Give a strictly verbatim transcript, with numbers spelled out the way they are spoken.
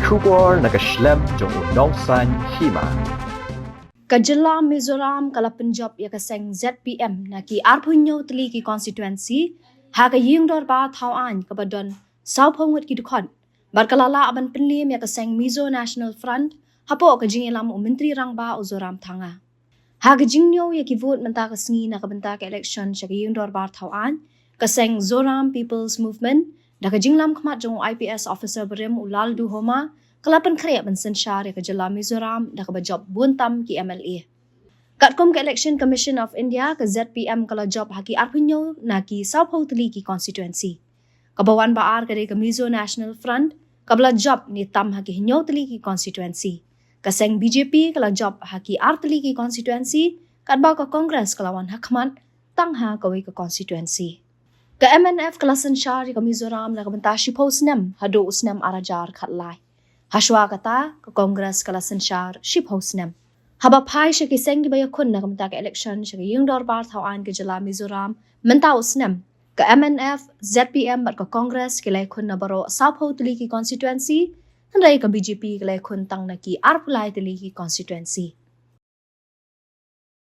Khubor na ka shlem jong u nongsan hima. Ka jylla Mizoram ka la pynjop ïa ka seng Z P M na ki arphew hynñiew tylli ki constituency ha ka ïing dorbar thaw aiñ kaba don sawphew ngut ki dkhot, bad ka la lah ban pynliem ïa ka seng Mizo National Front hapoh ka jingïalam u Myntri Rangbah u Zoram Thanga. Ha ka jingñiew ïa ki vote mynta ka sngi na ka bynta ka election sha ka ïing dorbar thaw aiñ, ka seng Zoram People's Movement da ka jinglam khmat jong u I P S officer barim u Laldu Homa ka la pynkhreh ban synshar ïa ka jylla Mizoram da kaba jop bun tam ki M L A. Katkum ka Election Commission of India, ka Z P M ka la jop ha ki arphew hynñiew na ki sawphew tylli ki constituency. Kaba wan ba ar ka dei ka Mizo National Front kaba la jop ne tam ha ki hynñiew tylli ki constituency. Ka seng B J P ka la jop ha ki ar tylli ki constituency, katba ka Congress ka la wan ha khmat tang ha kawei ka constituency. Ka M N F ka la synshar ïa ka Mizoram na ka bynta shiphew snem haduh u snem ar hajar khatlai. Hashwa kata ka Congress ka la synshar shiphew snem. Haba phai sha ki seng kiba ïakhun na ka bynta ka election sha ka ïing dorbar thaw aiñ ka jylla Mizoram mynta u snem, ka M N F, Z P M bad ka Congress ki la ïakhun na baroh sawphew tylli ki constituency, hynrei ka B J P ka la ïakhun tang na ki arphew lai tylli ki constituency.